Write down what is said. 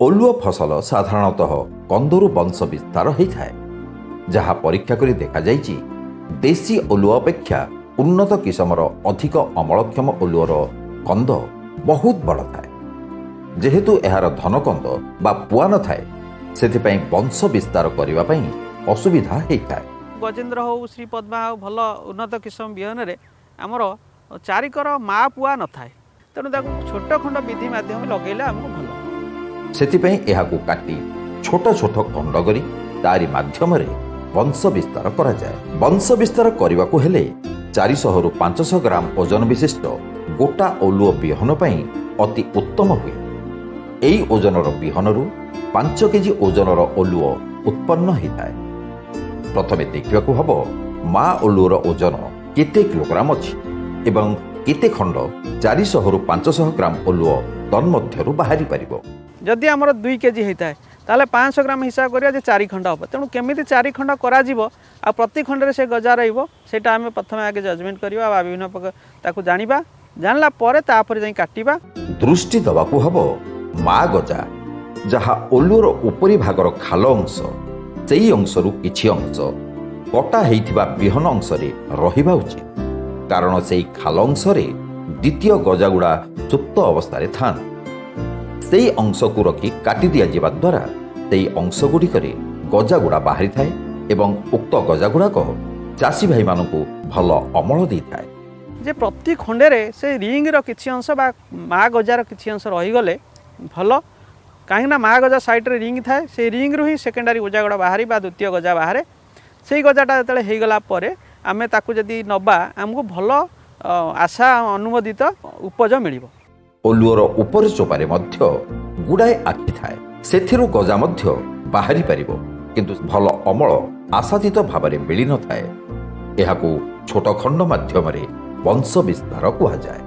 ଓଲୁଅ ଫସଲ ସାଧାରଣତଃ କନ୍ଦରୁ ବଂଶ ବିସ୍ତାର ହୋଇଥାଏ। ଯାହା ପରୀକ୍ଷା କରି ଦେଖାଯାଇଛି, ଦେଶୀ ଓଲୁଅ ଅପେକ୍ଷା ଉନ୍ନତ କିସମର ଅଧିକ ଅମଳକ୍ଷମ ଓଲୁଅର କନ୍ଦ ବହୁତ ବଡ଼ ଥାଏ। ଯେହେତୁ ଏହାର ଧନକନ୍ଦ ବା ପୁଆ ନଥାଏ, ସେଥିପାଇଁ ବଂଶ ବିସ୍ତାର କରିବା ପାଇଁ ଅସୁବିଧା ହେଇଥାଏ। ଗଜେନ୍ଦ୍ର ହଉ, ଶ୍ରୀ ପଦ୍ମା ହଉ, ଭଲ ଉନ୍ନତ କିସମ ବିହନରେ ଆମର ଚାରିକର ମା ପୁଆ ନଥାଏ। ତେଣୁ ତାକୁ ଛୋଟ ଖଣ୍ଡ ବିଧି ମାଧ୍ୟମରେ ଲଗେଇଲେ ଆମକୁ ଭଲ। ସେଥିପାଇଁ ଏହାକୁ କାଟି ଛୋଟ ଛୋଟ ଖଣ୍ଡ କରି ତାରି ମାଧ୍ୟମରେ ବଂଶ ବିସ୍ତାର କରାଯାଏ। ବଂଶ ବିସ୍ତାର କରିବାକୁ ହେଲେ 400ରୁ 500 ଗ୍ରାମ ଓଜନ ବିଶିଷ୍ଟ ଗୋଟା ଓଲୁଅ ବିହନ ପାଇଁ ଅତି ଉତ୍ତମ ହୁଏ। ଏହି ଓଜନର ବିହନରୁ 5 କେଜି ଓଜନର ଓଲୁଅ ଉତ୍ପନ୍ନ ହୋଇଥାଏ। ପ୍ରଥମେ ଦେଖିବାକୁ ହେବ ମା ଓଲୁଅର ଓଜନ କେତେ କିଲୋଗ୍ରାମ ଅଛି ଏବଂ କେତେ ଖଣ୍ଡ 400ରୁ 500 ଗ୍ରାମ ଓଲୁଅ ତନ୍ମଧ୍ୟରୁ ବାହାରି ପାରିବ। ଯଦି ଆମର 2 କେଜି ହେଇଥାଏ, ତାହେଲେ 500 ଗ୍ରାମ ହିସାବ କରିବା ଯେ ଚାରି ଖଣ୍ଡ ହେବ। ତେଣୁ କେମିତି ଚାରି ଖଣ୍ଡ କରାଯିବ ଆଉ ପ୍ରତି ଖଣ୍ଡରେ ସେ ଗଜା ରହିବ, ସେଇଟା ଆମେ ପ୍ରଥମେ ଆଗେ ଜଜମେଣ୍ଟ କରିବା ବା ବିଭିନ୍ନ ପ୍ରକାର ତାକୁ ଜାଣିବା। ଜାଣିଲା ପରେ ତାପରେ ଯାଇ କାଟିବା। ଦୃଷ୍ଟି ଦେବାକୁ ହେବ, ମା ଗଜା ଯାହା ଓଲୁଅର ଉପରି ଭାଗର ଖାଲ ଅଂଶ, ସେଇ ଅଂଶରୁ କିଛି ଅଂଶ କଟା ହେଇଥିବା ବିହନ ଅଂଶରେ ରହିବା ଉଚିତ। କାରଣ ସେଇ ଖାଲ ଅଂଶରେ ଦ୍ୱିତୀୟ ଗଜାଗୁଡ଼ା ସୁପ୍ତ ଅବସ୍ଥାରେ ଥାନ୍ତି। ସେଇ ଅଂଶକୁ ରଖି କାଟି ଦିଆଯିବା ଦ୍ୱାରା ସେଇ ଅଂଶଗୁଡ଼ିକରେ ଗଜାଗୁଡ଼ା ବାହାରିଥାଏ ଏବଂ ଉକ୍ତ ଗଜାଗୁଡ଼ାକ ଚାଷୀ ଭାଇମାନଙ୍କୁ ଭଲ ଅମଳ ଦେଇଥାଏ। ଯେ ପ୍ରତି ଖଣ୍ଡରେ ସେ ରିଙ୍ଗର କିଛି ଅଂଶ ବା ମା ଗଜାର କିଛି ଅଂଶ ରହିଗଲେ ଭଲ। କାହିଁକିନା ମା ଗଜା ସାଇଡ଼୍ରେ ରିଙ୍ଗ ଥାଏ, ସେଇ ରିଙ୍ଗରୁ ହିଁ ସେକେଣ୍ଡାରୀ ଗଜାଗୁଡ଼ା ବାହାରି ବା ଦ୍ୱିତୀୟ ଗଜା ବାହାରେ। ସେଇ ଗଜାଟା ଯେତେବେଳେ ହେଇଗଲା ପରେ ଆମେ ତାକୁ ଯଦି ନେବା, ଆମକୁ ଭଲ ଆଶା ଅନୁମୋଦିତ ଉପଜ ମିଳିବ। ଓଲୁଅର ଉପର ଚୋପାରେ ମଧ୍ୟ ଗୁଡ଼ାଏ ଆଖି ଥାଏ। ସେଥିରୁ ଗଜା ମଧ୍ୟ ବାହାରି ପାରିବ, କିନ୍ତୁ ଭଲ ଅମଳ ଆଶାତୀତ ଭାବରେ ମିଳିନଥାଏ। ଏହାକୁ ଛୋଟ ଖଣ୍ଡ ମାଧ୍ୟମରେ ବଂଶ ବିସ୍ତାର କୁହାଯାଏ।